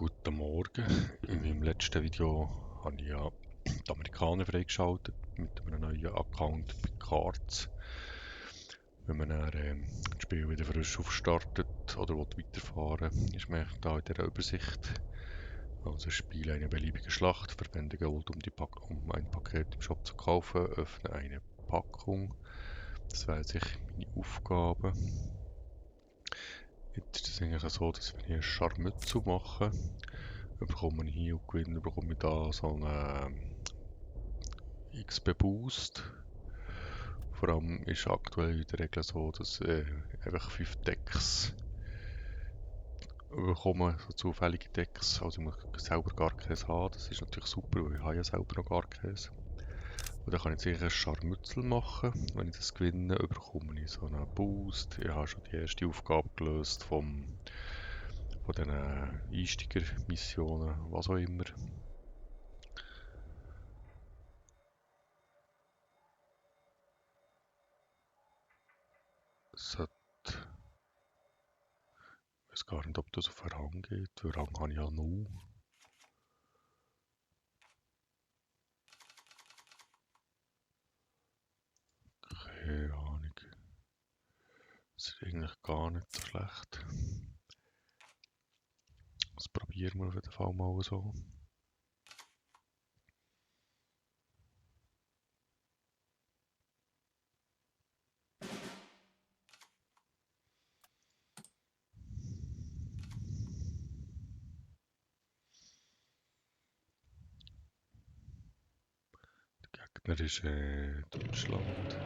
Guten Morgen. In meinem letzten Video habe ich ja die Amerikaner freigeschaltet mit einem neuen Account bei Cards. Wenn man dann das Spiel wieder frisch aufstartet oder weiterfahren will, ist man da in dieser Übersicht. Also spiele eine beliebige Schlacht, verwende Gold, um ein Paket im Shop zu kaufen, öffne eine Packung. Das wäre jetzt meine Aufgabe. Jetzt ist es eigentlich so, dass wenn ich eine Scharmützel mache, bekomme ich hier und bekomme ich da so einen XP-Boost. Vor allem ist aktuell in der Regel so, dass einfach 5 Decks bekommen, so zufällige Decks. Also ich muss selber gar keins haben. Das ist natürlich super, weil ich habe ja selber noch gar keins. Und dann kann ich jetzt ein Scharmützel machen. Wenn ich das gewinne, bekomme ich so einen Boost. Ich habe schon die erste Aufgabe gelöst von diesen Einsteiger-Missionen, was auch immer. Sollte, ich weiß gar nicht, ob das auf Rang geht. Für Rang habe ich ja 0. Keine Ahnung. Das ist eigentlich gar nicht so schlecht. Das probieren wir auf jeden Fall mal so. Der Gegner ist Deutschland.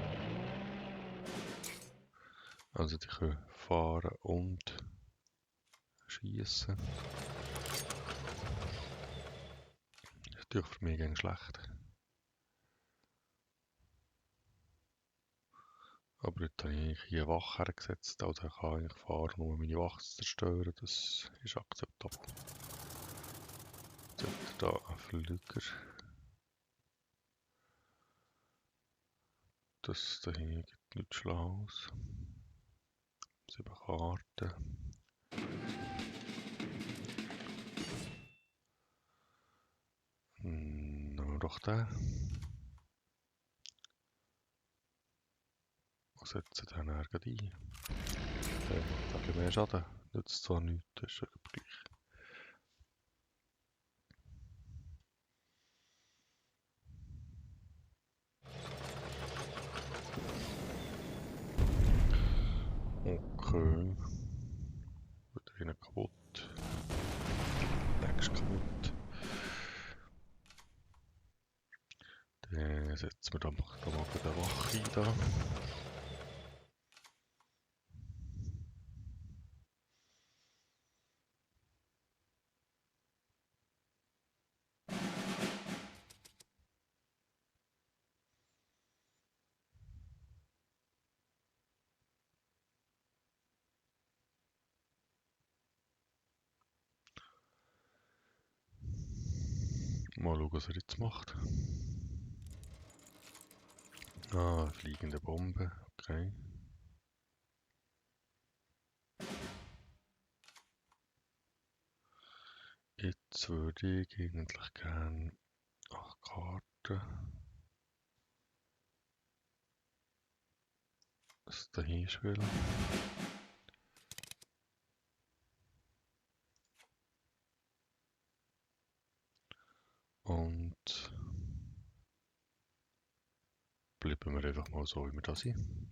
Also die können fahren und schießen. Ist natürlich für mich ganz schlecht. Aber jetzt habe ich hier eine Wache hergesetzt, also ich kann eigentlich fahren, um meine Wache zu zerstören. Das ist akzeptabel. Jetzt hat er da einen Flüger. Das da hier gibt nichts Schlaues. 7 Karten. Nehmen wir doch den. Und setzen den dann gleich ein. Der macht ein bisschen mehr Schaden. Nützt zwar nichts, das ist aber gleich. Okay. Wird einer kaputt. Nächst kaputt. Dann setzen wir da mal den Wach ein. Da. Mal schauen, was er jetzt macht. Ah, fliegende Bombe. Okay. Jetzt würde ich eigentlich gerne 8 Karten. Das dahin spielen. Und bleiben wir einfach mal so, wie wir da sind.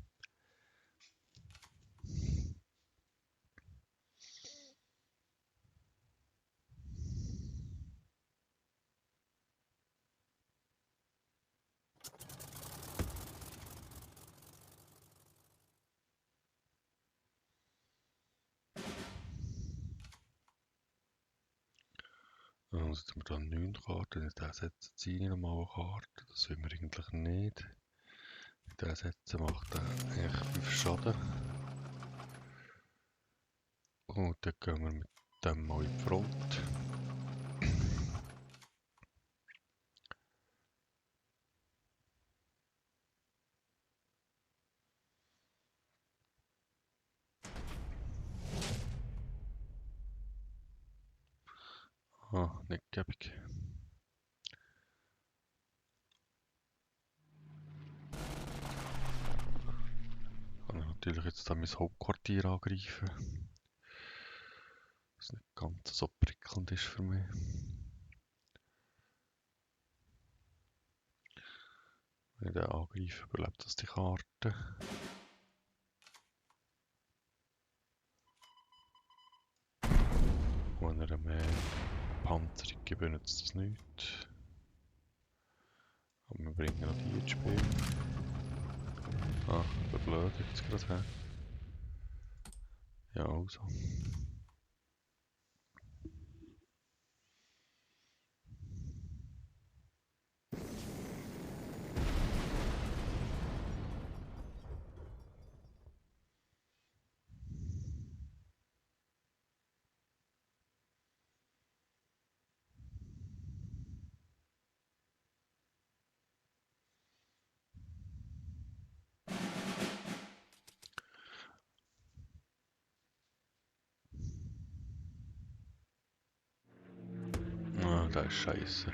Dann setzen wir da 9 Karten. In diesen setzen sie nochmal eine Karte. Das will wir eigentlich nicht. In diesen setzen macht er eigentlich 5 Schaden. Und dann gehen wir mit dem mal in die Front. Ah, nicht gäbig. Kann ich natürlich jetzt dann mein Hauptquartier angreifen. Was nicht ganz so prickelnd ist für mich. Wenn ich den angreife, überlebt das die Karte. Und wenn er mehr Panzerung gibt, nützt das nichts. Aber wir bringen noch die ins Spiel. Ah, der blöd jetzt gerade her. Ja, also. Ah, das ist scheiße.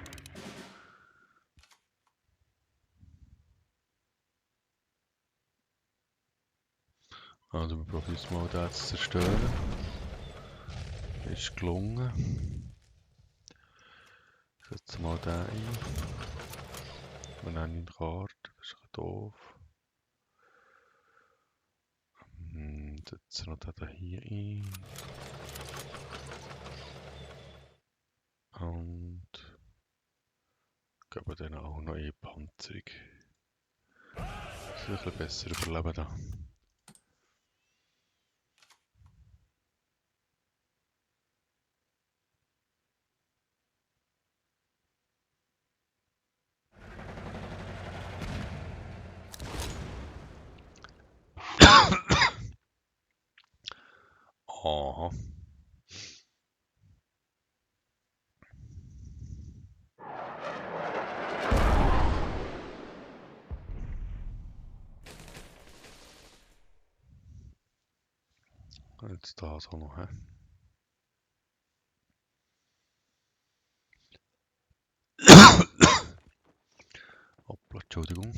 Also wir probieren es mal, den zu zerstören. Ist gelungen. Ich setze mal den ein. Wir nehmen die Karte, das ist ein bisschen doof. Setzen noch den hier ein. Und geben dann auch noch eine Panzerung. Das ist ein bisschen besser überleben da. Aha. Jetzt das auch noch. He? Hoppla, Entschuldigung.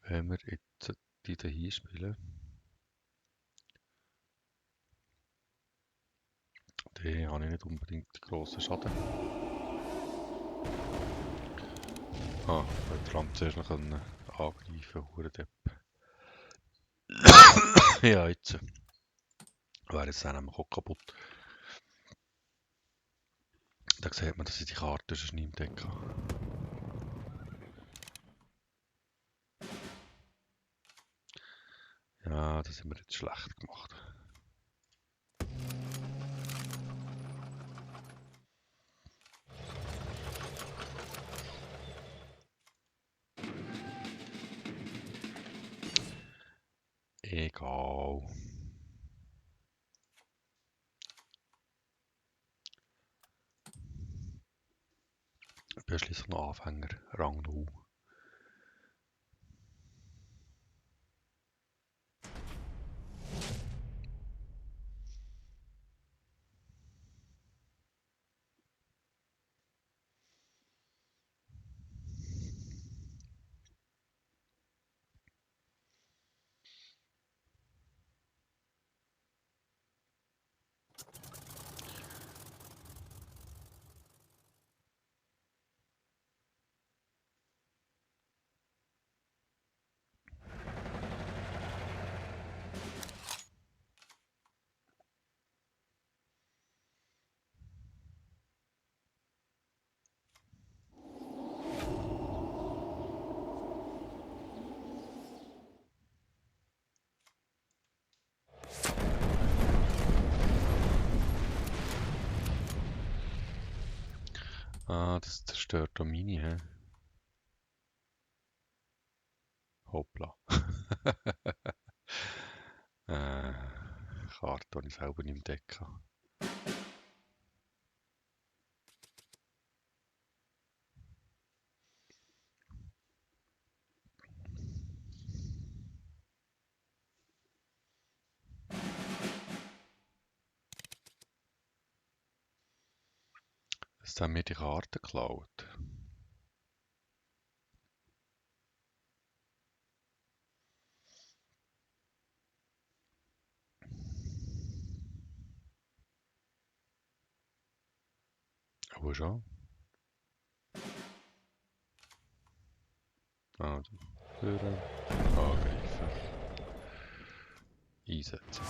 Wenn wir jetzt die hier spielen, dann habe ich nicht unbedingt grossen Schaden. Ah, ich hätte Trump zuerst noch angreifen, Hurendepp. Ja, jetzt wäre jetzt dann nämlich auch kaputt. Da sieht man, dass ich die Karte sonst nicht im Deck habe. Ja, das haben wir jetzt schlecht gemacht. Egal. Ich bin schließlich noch Anfänger, Rang 0. Ah, das zerstört auch meine, hä? Hoppla. Karte, die ich selber nicht im Deck habe. Dass er mir die Karte klaut. Aber schon. Also, führen, angreifen, einsetzen.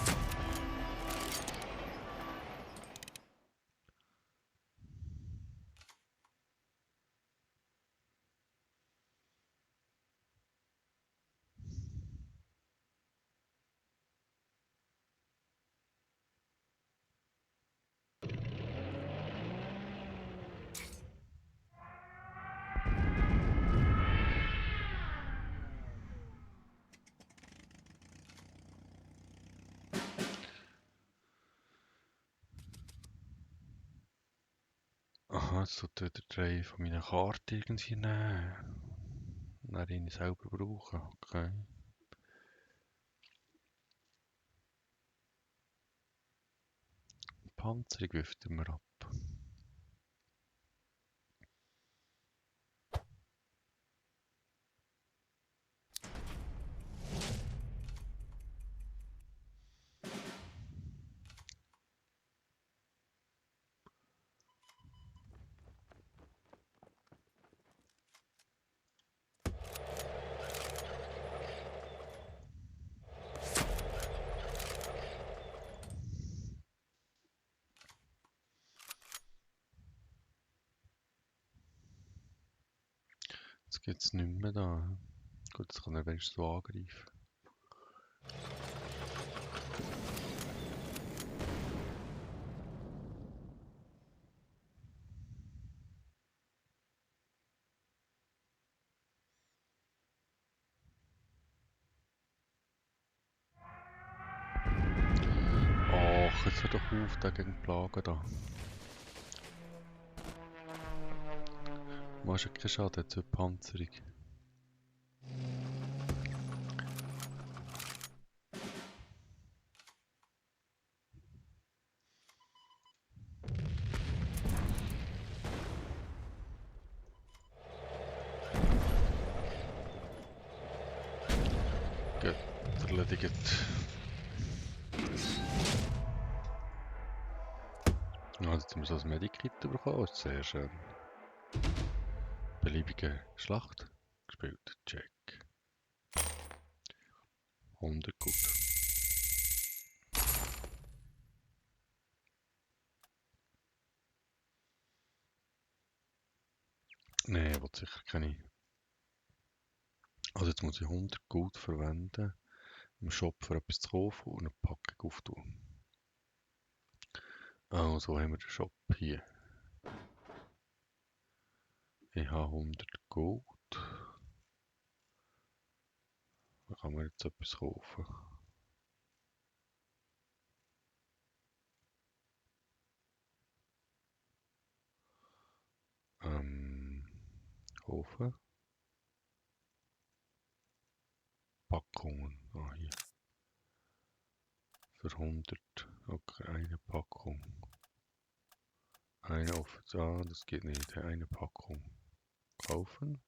Aha, jetzt tut er 3 von meinen Karten irgendwie nehmen. Und dann ihn selber brauchen. Okay. Panzerung wirft er mir ab. Jetzt geht es nicht mehr da. Gut, jetzt kann er wenigstens so angreifen. Ach, jetzt hör doch auf, den gegen die Plagen da. Du machst ja keinen Schaden zur Panzerung. Gut, erledigt. Ja, jetzt haben wir so ein Medikit bekommen, das ist sehr schön. Beliebige Schlacht gespielt, check. 100 gut. Nee, ich will sicher keine. Also jetzt muss ich 100 gut verwenden, im Shop für etwas zu kaufen und eine Packung auftun. Also haben wir den Shop hier. Ich habe 100 Gold. Da kann man jetzt etwas kaufen. Kaufen. Packungen. Ah, hier. Für 100. Okay, eine Packung. Eine auf. Ah, das geht nicht. Eine Packung. Kaufen.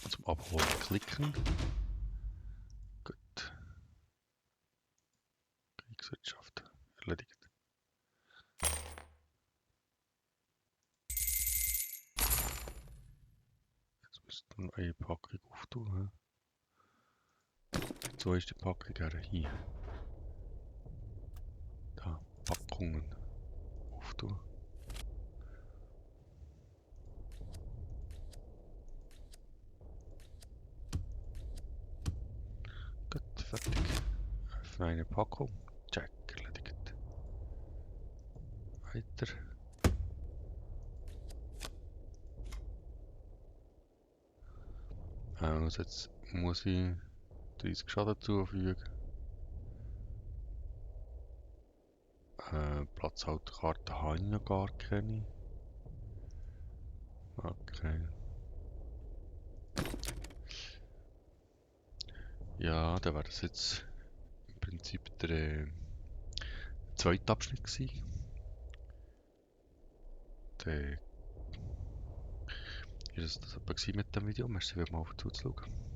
Zum Abholen klicken. Gut. Kriegswirtschaft. Erledigt. Jetzt müsste man eine Packung auftun. So ist die Packung hier. Da. Packungen. Auftun. Gut, fertig. Öffne eine Packung. Check, erledigt. Weiter. Also jetzt muss ich 30 Schaden zufügen. Platzhalterkarte habe ich noch gar keine. Okay. Ja, dann wäre das jetzt im Prinzip der zweite Abschnitt gewesen. dann ist es das etwa gewesen mit dem Video. Merci vielmals zuzuschauen.